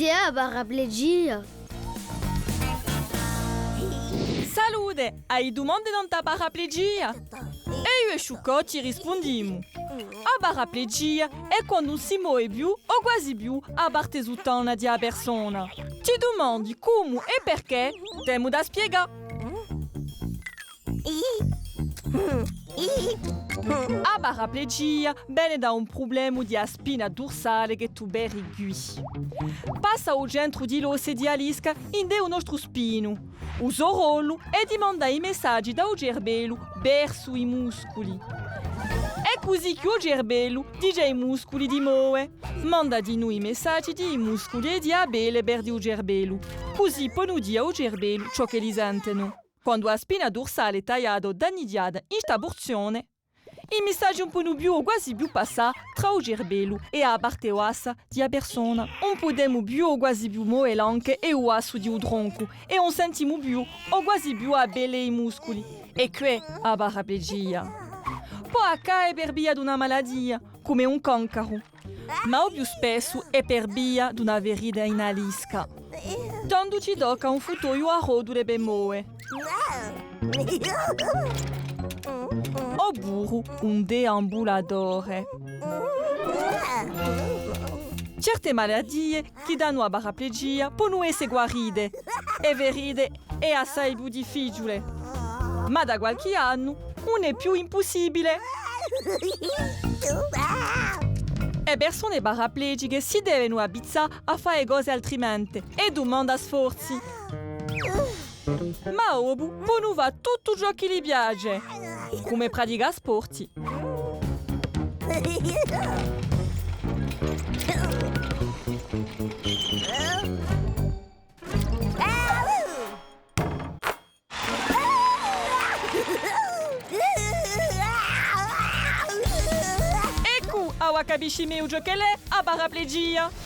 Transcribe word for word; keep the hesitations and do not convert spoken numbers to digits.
Chì hè a paraplegia? Salute! Ai dumande nant'à a paraplegia? Eiu è Sciuccò ti rispundimu. A paraplegia hè quandu ùn si move più o guasi più a parte suttana di a persona. Ti dumandi cumu è perchè? T'emu da spiegà. A paraplegia vene da un prublemu di a spina dursale chì tù vedi quì. Passa à u centru di l'osse di a lisca, ind'è u nostru spinu. U so rollu hè di mandà i messaggi da u cerbellu versu i musculi. Hè cusì chì u cerbellu dice à i musculi di move. Manda dinù i messaggi di i musculi è di a pelle versu u cerbellu. Cusì ponu dì à u cerbellu ciò ch'elli sentenu. Quandu a spina dursale hè tagliata o dannighjata in sta purzione, i missaggi ùn ponu più o guasi più passà trà u cerbellu è a parte bassa di a persona. Ùn pudemu più o guasi più move l'anche è u bassu di u troncu è ùn sentimu più o guasi più a pelle è i musculi. È què a paraplegia. Pò accade per via d'una malatia, cum'è un cancaru. Ma u più spessu hè per via d'una ferita in a lisca. Tandu ci tocca un futtogliu à rotule per move. Oppuru un deambulatore. Certe malatie chì danu a paraplegia ponu esse guarite è ferite hè assai più difficiule. Ma da qualchì annu ùn hè più impussibile. E persone paraplegiche si devenu avvizzà à fà e cose altrimente è dumanda sforzi. Ma dopu ponu fà tuttu ciò chì li piace, cum'è praticà sporti. Eccu, avà capisci megliu ciò ch'ella hè a paraplegia.